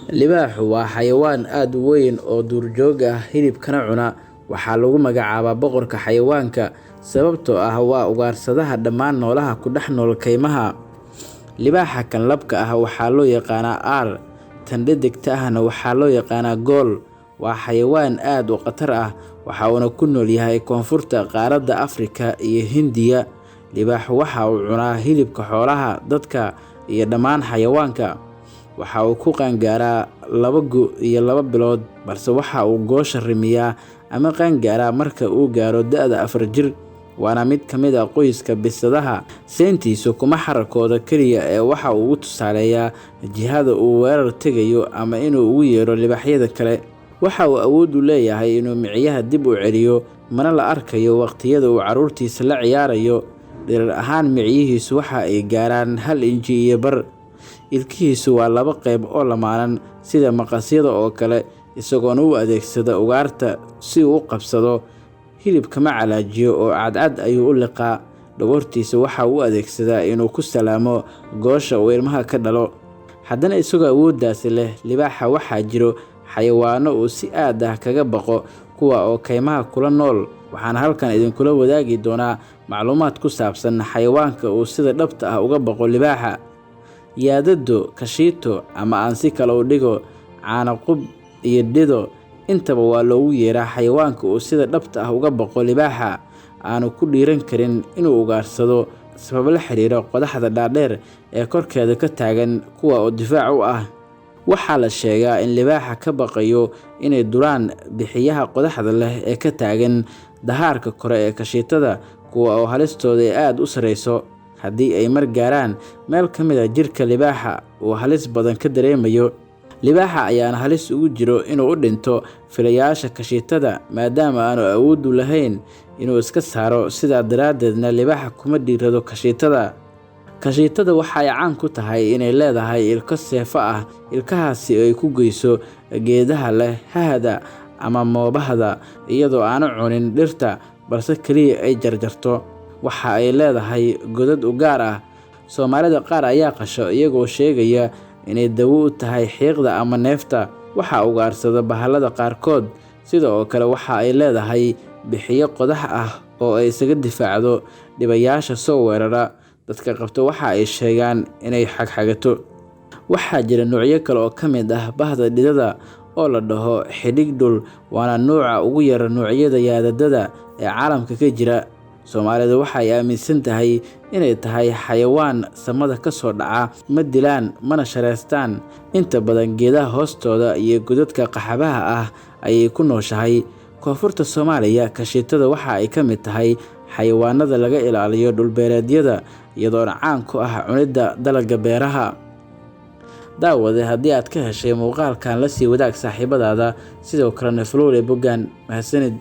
Libaaxu waa xayawaan aad u weyn oo duurjoog ah, hilibkana cuna. Waxaa lagu magacaabaa boqorka xayawaanka sababtoo ah waa ugaarsadaha dhammaan noolaha ku dhex nool kaymaha. Libaaxa kan labka ah waxaa loo yaqaanaa aar, tan dheddigta ahna waxaa loo yaqaanaa gool. Waa xayawaan aad u khatar ah, waxa uuna ku nool yahay koonfurta qaaradda Afrika iyo Hindiya. Libaaxu waxa uu cunaa hilibka xoolaha, dadka iyo dhammaan xayawaanka. Waxa uu ku qaangaaraa 2 gu iyo 2 bilood, balse waxa uu goosha rimiyaa ama qaangaaraa marka uu gaaro da'da 4 jir. Waana mid ka mid ah qoyska bisadaha. Seyntiisu kuma xarakoodo kaliya ee waxa uu u tusaaleeyaa jihada uu weerar tegayo ama inuu ugu yeero libaaxyada kale. Waxa uu awood u leeyahay inuu miciyaha dib u celiyo, mana la arkayo waqtiyada uu carruurtiisa la ciyaarayo. Dherer ahaan miciyihiisu waxa ay gaaraan 1.5 inji. Ilkihiisu waa laba qayb oo lamaanan sida maqasyada oo kale, isagoona u adeegsada ugaarta si uu u qabsado. Hilibka ma calaajiyo oo cadcad ayuu u liqaa. Dhogortiisa waxa uu u adeegsadaa inuu ku salaamo goosha uu ilmaha ka dhalo. Haddana isagoo awooddaasi leh, libaaxa waxaa jiro xayawaanno uu si aad ah kaga baqo, kuwa oo kaymaha kula nool. Waxaan halkan idinkula wadaagi doonaa macluumaad ku saabsan xayawaanka uu sida dhabta ah uga baqo libaaxa. Yaadado, kashiito ama aan si kale u dhigo, caano qub iyo dhido intaba waa loogu yeeraa xayawaanka uu sida dhabta ah uga baqo libaaxa, aanu ku dhiiran karin inuu ugaarsado sababo la xiriira qodaxda dhaadheer ee korkeeda ka taagan, kuwa oo difaac u ah. Waxaa la sheegaa in libaaxa ka baqayo inay duraan bixiyaha qodaxda leh ee ka taagan dahaarka kore ee kashiitada, kuwa oo halistooda ay aad u sareyso. Haddii ay mar gaaraan meel ka mid ah jirka libaaxa uu halis badan ka dareemayo. Libaaxa ayaana halis ugu jiro inuu u dhinto filayaasha kashiitada, maadaama aanu awood u lahayn inuu iska saaro. Sidaa daraaddeedna libaaxa kuma dhiirado kashiitada. Kashiitada waxa ay caan ku tahay inay leedahay ilko seefo ah, ilkahaasi ay ku geyso geedaha leh hahada ama moobahda, iyadoo aanu cunin dhirta, balse kaliya ay jarjarto. Waxa ay leedahay godad u gaar ah. Soomaalida qaar ayaa qasho iyagoo sheegaya inay dawo u tahay xiiqda ama neefta. Waxaa ugaarsada bahallada qaarkood. Sidoo kale waxa ay leedahay bixiyo qodax ah oo ay isaga difaacdo dhibayaasha soo weerara. Dadka qabta waxa ay sheegaan inay xagxagato. Waxaa jira noocyo kale oo ka mid ah bahda dhidada oo la dhaho xidhig dhul, waana nooca ugu yar noocyada yaadadada ee caalamka ka jira. Soomaalidu waxa ay aaminsan tahay inay tahay xayawaan samada ka soo dhaca, ma dilaan mana shareystaan. Inta badan geedaha hoostooda iyo godadka qaxabaha ah ayay ku nooshahay. Koonfurta Soomaaliya, kashiitada waxa ay ka mid tahay xayawaanada laga ilaaliyo dhulbeereedyada, iyadoona caan ku ah cunidda dalagga beeraha. Daawade, haddii aad ka heshay muuqaalkan, la sii wadaag saaxiibadaada, sidoo kalena follow boggaan. Mahadsanid.